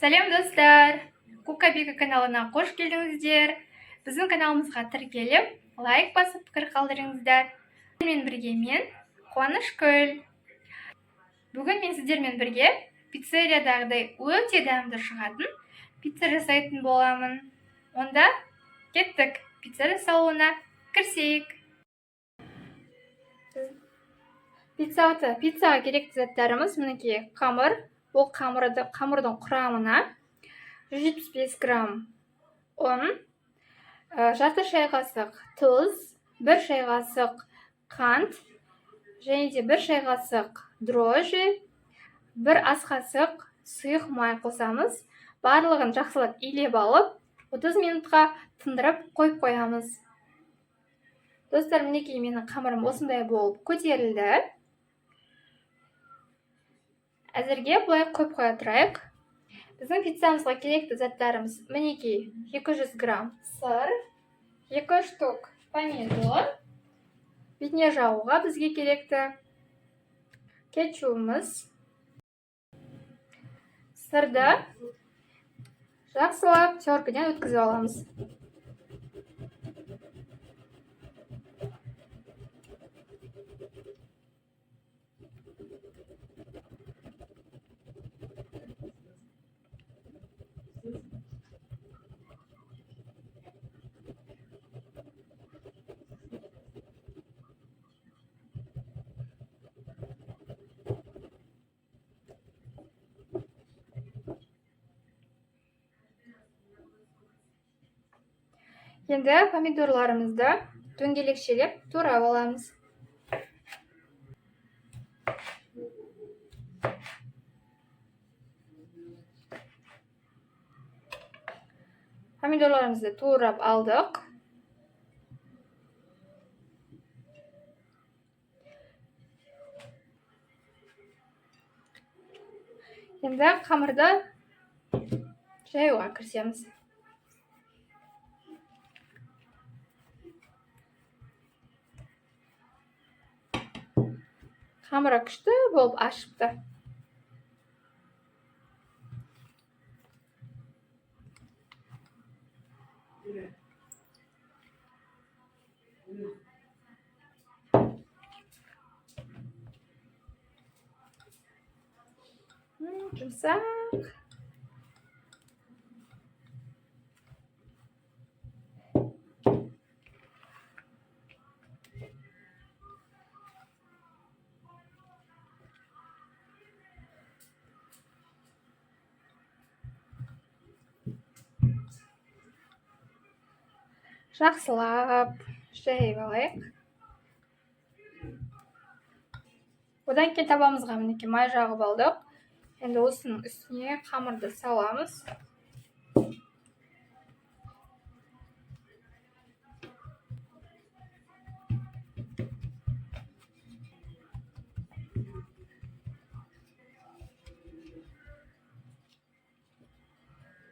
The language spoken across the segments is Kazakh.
Сәлем, достар! Кукабика каналына қош келдіңіздер. Біздің каналымызға тіркеліп, лайк басып, пікір қалдырыңыздар. Сіздермен бірге мен, Қуанышгүл. Бүгін мен сіздермен бірге пиццериядағыдай өте дәмді шығатын пицца жасайтын боламын. Онда кеттік, пицца жасалуына кірісейік. Пиццаға керекті заттарымыз мінекей қамыр. Ол қамырдың құрамына 175 грамм ұн, жарты шай қасық тұз, 1 шай қасық қант, және де 1 шай қасық дрожжи, 1 ас қасық сұйық май қосамыз. Барлығын жақсылап илеп алып, 30 минутқа тындырып қойып қоямыз. Достар, мінекей менің қамырым осындай болып көтерілді. Әзірге былай қойып қоя тұрайық. Біздің пиццамызға керекті заттарымыз мінекей 200 грамм сыр, 2 штук помидор, бетіне жағуға бізге керекті кетчубымыз. Сырды жақсылап теркіден өткізіп аламыз. Енді помидорларымызды дөңгелекшелеп турап аламыз. Помидорларымызды турап алдық. Енді қамырды жаюға кірісеміз. Қамыры күшті болып ашыпты. Жұмсақ. Жақсылап жайып алайық. Одан кейін табамызға мінекей май жағып алдық. Енді осының үстіне қамырды саламыз.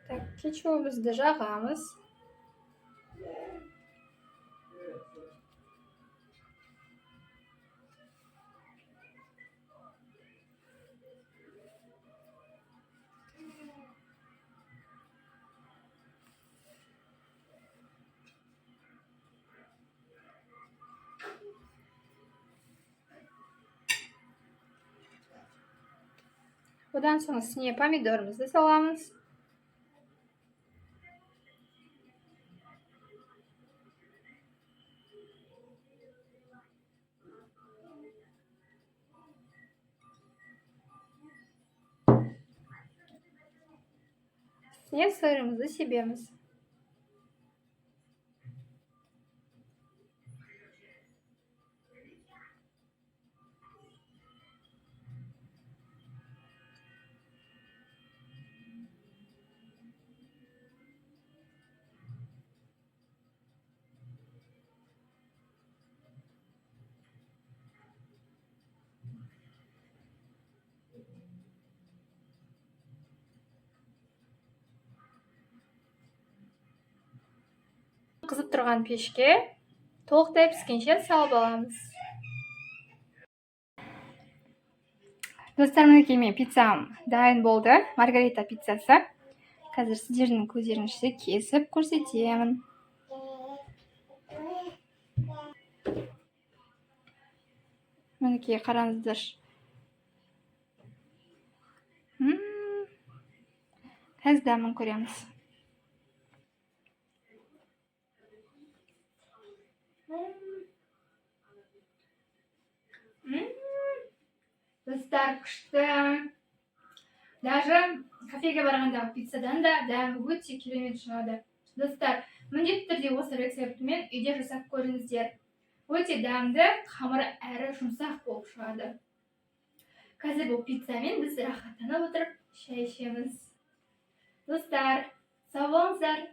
Так, кетчубымызды жағамыз. Одан соң үстіне помидорымызды саламыз. Үстіне сырымызды себеміз. Қызып тұрған пешке толықтай піскенше салып аламыз. Достар, мінекей менің пиццам дайын болды. Маргарита пиццасы. Қазір сіздердің көздеріңізше кесіп көрсетемін. Мінекей, қараңыздаршы. Қазір дәмін көреміз. Достар, күшті. Даже кафеге барғандағы пиццадан да дәмі өте керемет шығады. Достар, міндетті түрде осы рецептімен үйде жасап көріңіздер. Өте дәмді, қамыры әрі жұмсақ болып шығады. Қазір бұл пиццамен біз рахаттанып отырып шай ішеміз. Достар, сау болыңыздар.